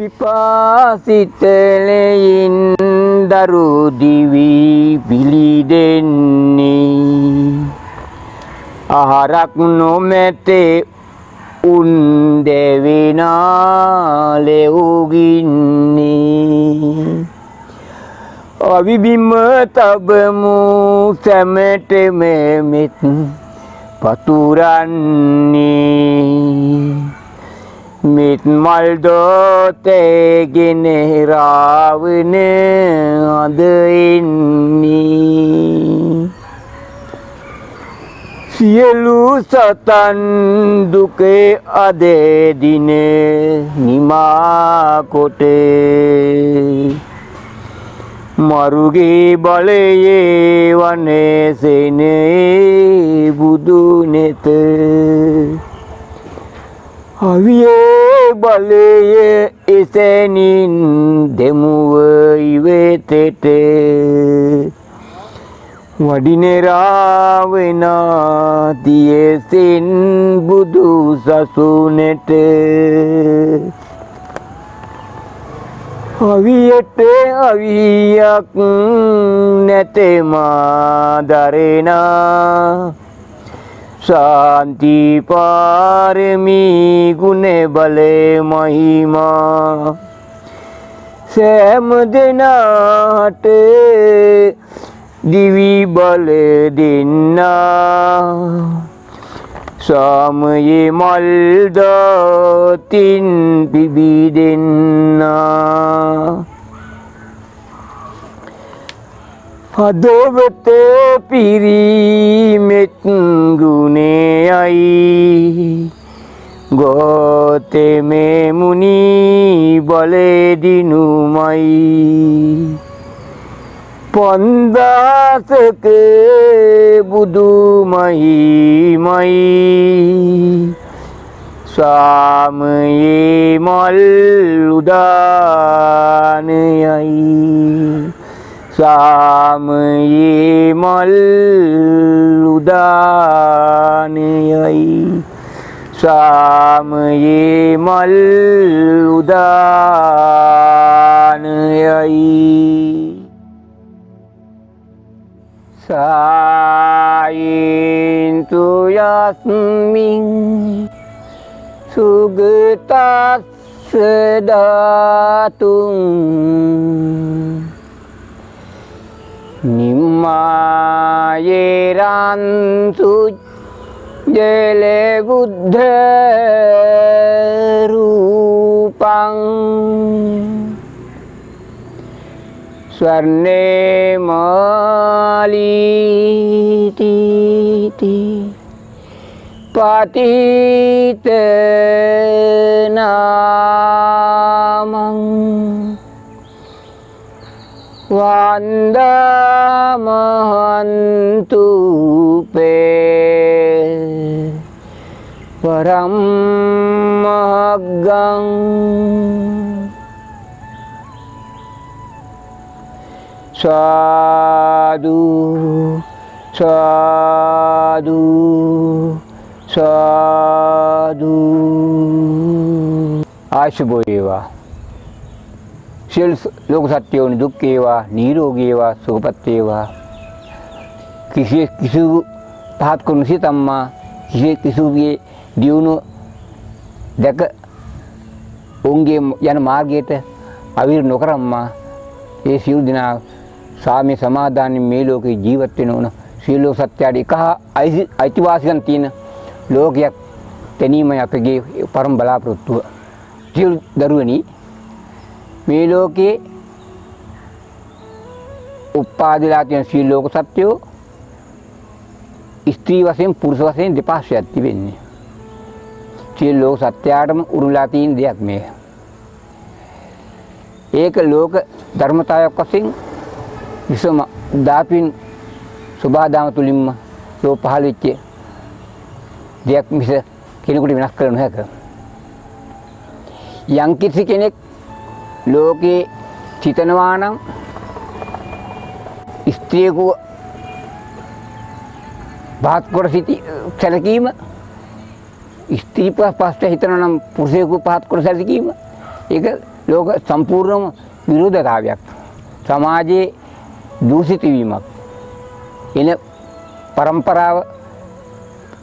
පිපාසිතලෙයින් දරු දිවි පිළිදෙන්නේ ආහාරක් නොමැතේ උන් දෙවිනා ලෙව්ගින්නේ අවිබිම තබමු සැමටම මෙත් පතුරන්නේ මෙත් මල් දොතේගෙන රාවණ අද එන්නේ සියලු සතන් දුකේ අද දින නිමා කොට මරුගේ බලයේ වනසෙනේ බුදු නෙත අවියේ බලය එසැනින් දෙමුව ඉවෙතෙට වඩින රාවණා දියසෙන් බුදු සසුනට අවියට අවියක් නැතේ මා දරෙනා ශාන්ති පාරමී ගුණ බලය මහිමා සෑම දෙනාට දිවි බල දෙන්නා සාමයේ මල් දතින් පිබිදෙන්නා හදවත පිරිමෙත් ගුණයයි ගෝතමේ මුනි බල දිනුමයි පන්දාසක බුදු මහිමයි සාමයේ මල් උදානයයි සාමයේ මල් උදානයයි සාමයේ මල් උදානයයි සායින්තු යස්මින් සුගතස්ස ධාතුං නිම්මායේරන්සු ජල බුද්ධ රූපං ස්වර්ණේ මාලීති පතිත නාමං වන්දමහන්තු පේ පරම් මහග්ගං සාදු සාදු සාදු. ආශුභ වේවා. සියලු ලෝක සත්‍යෝනි දුක් වේවා, නිරෝගී වේවා, සුවපත් වේවා. කිසි කිසු පහත් කරනු සිතම්මා කිසි කිසුගේ දියුණුව දැක ඔවුන්ගේ යන මාර්ගයට අවිර නොකරම්මා. ඒ සියලු දෙනා සාමය සමාදානෙන් මේ ලෝකේ ජීවත් වෙන ඕන. සියලු ලෝක සත්‍යයට එක අයිතිවාසිකම් තියෙන ලෝකයක් තැනීමයි අපගේ පරම බලාපොරොත්තුව. සියලු දරුවනි, මේ ලෝකේ උපාදිලා තියෙන සියලු ලෝක සත්‍යෝ ස්ත්‍රී වශයෙන් පුරුෂ වශයෙන් දෙපාර්ශ්වයක් තිබෙන්නේ. සියලු ලෝක සත්‍යයටම උරුමලා තියෙන දෙයක් මේ. ඒක ලෝක ධර්මතාවයක් වශයෙන් විශ්වම ධාතුන් සබාදාම තුලින්ම ලෝ පහළ වෙච්ච දෙයක් මිස කෙනෙකුට වෙනස් කර නොහැක. යම් කිසි කෙනෙක් ලෝකේ සිතනවා නම් ස්ත්‍රියකු පහත් කොට සිටි සැලකීම, ස්ත්‍රී පස්සේ හිතනවා නම් පුරුෂයෙකු පහත් කොට සැලකීම, ඒක ලෝක සම්පූර්ණම විරෝධතාවයක්. සමාජයේ දූෂිත වීමක්. එන පරම්පරාව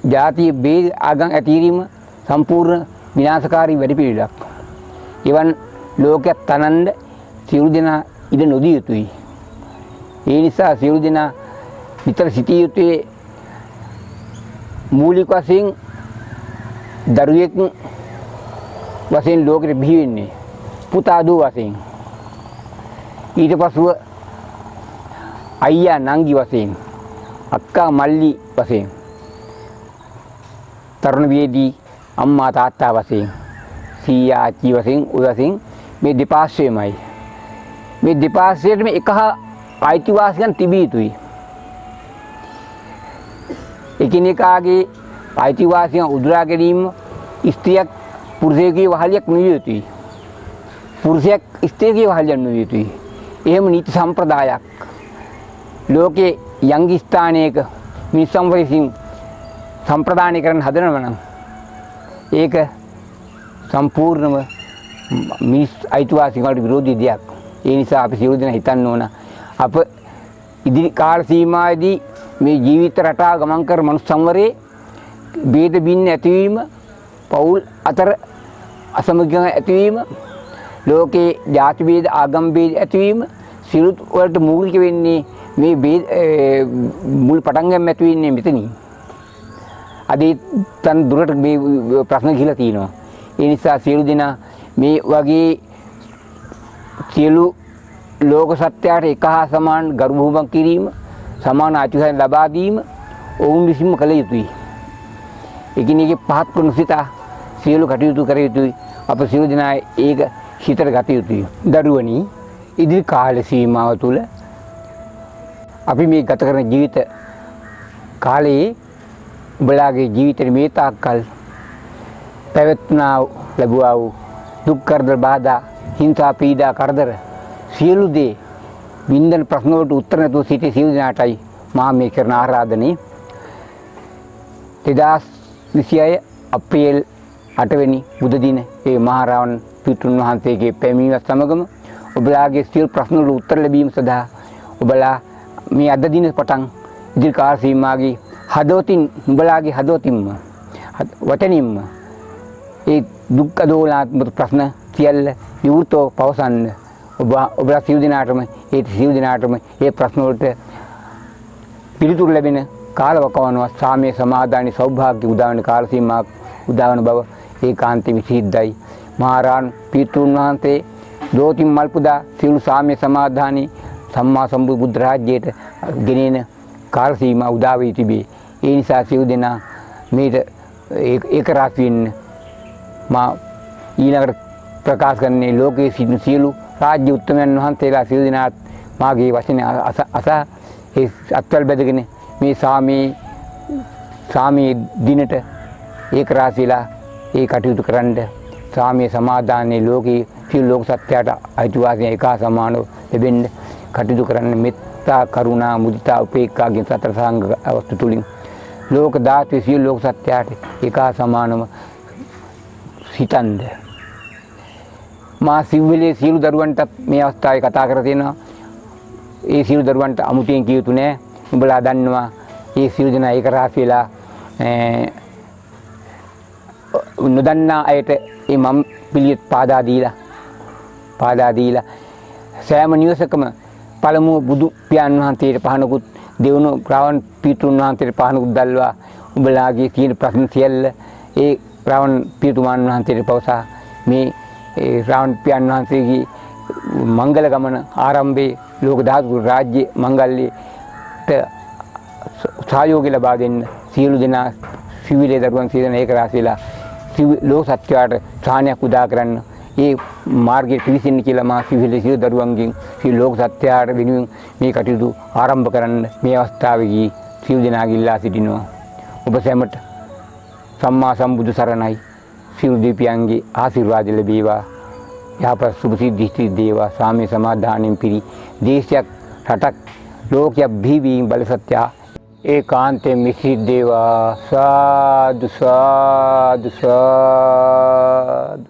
ජාතිය භේද ආගම් ඇතිරීම සම්පූර්ණ විනාශකාරී වැඩපිළිවෙලක්. එවන් ලෝකයක් තනන්න සියලු දෙනා ඉඩ නොදිය යුතුයි. ඒ නිසා සියලු දෙනා නිතර සිටිය යුත්තේ මූලික වශයෙන් දරුවෙක් වශයෙන් ලෝකෙට බිහි වෙන්නේ පුතා දූ වශයෙන්. ඊට පසුව අයියා නංගි වශයෙන්, අක්කා මල්ලි වශයෙන්, තරුණ වියේදී අම්මා තාත්තා වශයෙන්, සීයා ආච්චි වශයෙන්, ඔය වශයෙන් මේ දෙපාර්ශ්වයමයි. මේ දෙපාර්ශ්වයටම එක හා අයිතිවාසිකම් තිබිය යුතුයි. එකිනෙකාගේ අයිතිවාසිකම් උදුරා ගැනීම ස්ත්‍රියක් පුරුෂයෙකුගේ වහලියක් නොවිය යුතුයි. පුරුෂයෙක් ස්ත්‍රියගේ වහලියක් නොවිය යුතුයි. එහෙම නීති සම්ප්‍රදායක් ලෝකේ යංගි ස්ථානයක මිනිස්සුන් විසින් සම්ප්‍රදානය කරන්න හදනවා නම් ඒක සම්පූර්ණම මිනිස් අයිතිවාසිකම් වලට විරෝධී දෙයක්. ඒ නිසා අපි සියලු දෙනා හිතන්න ඕන අප ඉදිරි කාල සීමාවේදී මේ ජීවිත රටාව ගමන් කර මනුස්ස සංවරයේ භේද බින්න ඇතිවීම, පවුල් අතර අසමගිකම් ඇතිවීම, ලෝකේ ජාති භේද ආගම් භේද ඇතිවීම සියලු වලට මූලික වෙන්නේ මේ භේද මුල් පටන් ගන්න ඇති වෙන්නේ මෙතනින්. අද ඒ තන් දුරට මේ ප්‍රශ්න ගිහිලා තියෙනවා. ඒ නිසා සියලු දෙනා මේ වගේ සියලු ලෝක සත්‍යයට එක හා සමාන ගරු බුහුමන් කිරීම, සමාන අයිතිවාසිකම් ලබා දීම ඔවුන් විසින්ම කළ යුතුයි. එකිනෙක පහත් කරනු සිතා සියලු කටයුතු කර යුතුයි. අප සියලු දෙනා ඒක හිතට ගත යුතුයි. දරුවනි, ඉදිරි කාල සීමාව තුළ අපි මේ ගත කරන ජීවිත කාලයේ උඹලාගේ ජීවිතේ මේ තාක්කල් පැවැත්ුණා ලැබුවා වූ දුක් කරදර බාධා හිංසා පීඩා කරදර සියලු දේ වින්දන ප්‍රශ්න වලට උත්තර නැතුව සිටි සියලු දෙනාටයි මා මේ කරන ආරාධනය. 2026 අප්‍රේල් 8 වෙනි බුදු දින ඒ මහරාවණ පිතෘන් වහන්සේගේ පැමිණීමත් සමගම ඔබලාගේ සියලු ප්‍රශ්න වලට උත්තර ලැබීම සඳහා ඔබලා මේ අද දින පටන් ඉදිරි කාල සීමාවේ හදවතින් උඹලාගේ හදවතින්ම වචනින්ම ඒ දුක් අදෝලාත්මක ප්‍රශ්න සියල්ල විවෘතව පවසන්න ඔබලා සියලු දෙනාටම ඒ සියලු දෙනාටම ඒ ප්‍රශ්න වලට පිළිතුරු ලැබෙන කාලවකවානුවක් සාමයේ සමාදානයේ සෞභාග්‍ය උදා වෙන කාල සීමාවක් උදා වන බව ඒකාන්තයෙන් විසිද්ධයි. මහරහන් පිතෘන් වහන්සේ දෝතින් මල් පුදා සියලු සාමයේ සමාදානයේ සම්මා සම්බුද්ධ රාජ්‍යයට ගෙනෙන කාල සීමා උදා වී තිබේ. ඒ නිසා සියලු දෙනා මේට ඒක රාශි වෙන්න මා ඊළඟට ප්‍රකාශ කරන්නේ ලෝකයේ සිටින සියලු රාජ්‍ය උත්තමයන් වහන්සේලා සියලු දෙනාත් මාගේ වචන අසා ඒ අත්වල බැඳගෙන මේ සාමයේ දිනට ඒක රාශිලා ඒ කටයුතු කරන්න සාමයේ සමාදානයේ ලෝකයේ සියලු ලෝක සත්‍යයට අයිතිවාසිකම් එක හා සමානව ලැබෙන්න කටයුතු කරන්න මෙත්තා කරුණා මුදිතා උපේක්ඛා කියන සතර සංඝ අවස්ථ තුලින් ලෝක ධාතුවේ සියලු ලෝක සත්‍යයට එක හා සමානව සිතන්ද මා සිව්වෙලේ සියලු දරුවන්ටත් මේ අවස්ථාවේ කතා කර තියෙනවා. ඒ සියලු දරුවන්ට අමුතුවෙන් කිය යුතු නෑ. උඹලා දන්නවා ඒ සියලු දෙනා ඒක රාශි වෙලා නොදන්නා අයට ඒ මම් පිළියෙත් පාදා දීලා සෑම නිවසකම පළමුව බුදු පියාණන් වහන්සේට පහනකුත් දෙවනු රාවණ පිතෘන් වහන්සේට පහනකුත් දල්වා උඹලාගේ තියෙන ප්‍රශ්න සියල්ල ඒ රාවණ පිතෘමාන් වහන්සේට පවසා මේ ඒ රාවණ පියාණන් වහන්සේගේ මංගල ගමන ආරම්භයේ ලෝක ධාතු රාජ්‍ය මංගල්‍යයට සහයෝගය ලබා දෙන්න සියලු දෙනා සිවිලේ දරුවන් සියලු දෙනා ඒක රාශි වෙලා ලෝක සත්‍යයට සාහනයක් උදා කරන්න ඒ මාර්ගයේ පිවිසෙන්න කියලා මා සිවිලේ සියලු දරුවන්ගෙන් සියලු ලෝක සත්‍යයට වෙනුවෙන් මේ කටයුතු ආරම්භ කරන්න මේ අවස්ථාවේදී සියලු දෙනාගෙන් ඉල්ලා සිටිනවා. ඔබ සැමට සම්මා සම්බුදු සරණයි. සියලු දෙවියන්ගේ ආශිර්වාද ලැබේවා. යහපත් සුභ සිද්ධි සිද්ධ වේවා. සාමය සමාදානයෙන් පිරි දේශයක් රටක් ලෝකයක් බිහි වීම බල සත්‍ය ඒකාන්තයෙන් මිසිද්ධ වේවා. සාදු සාදු සාදු.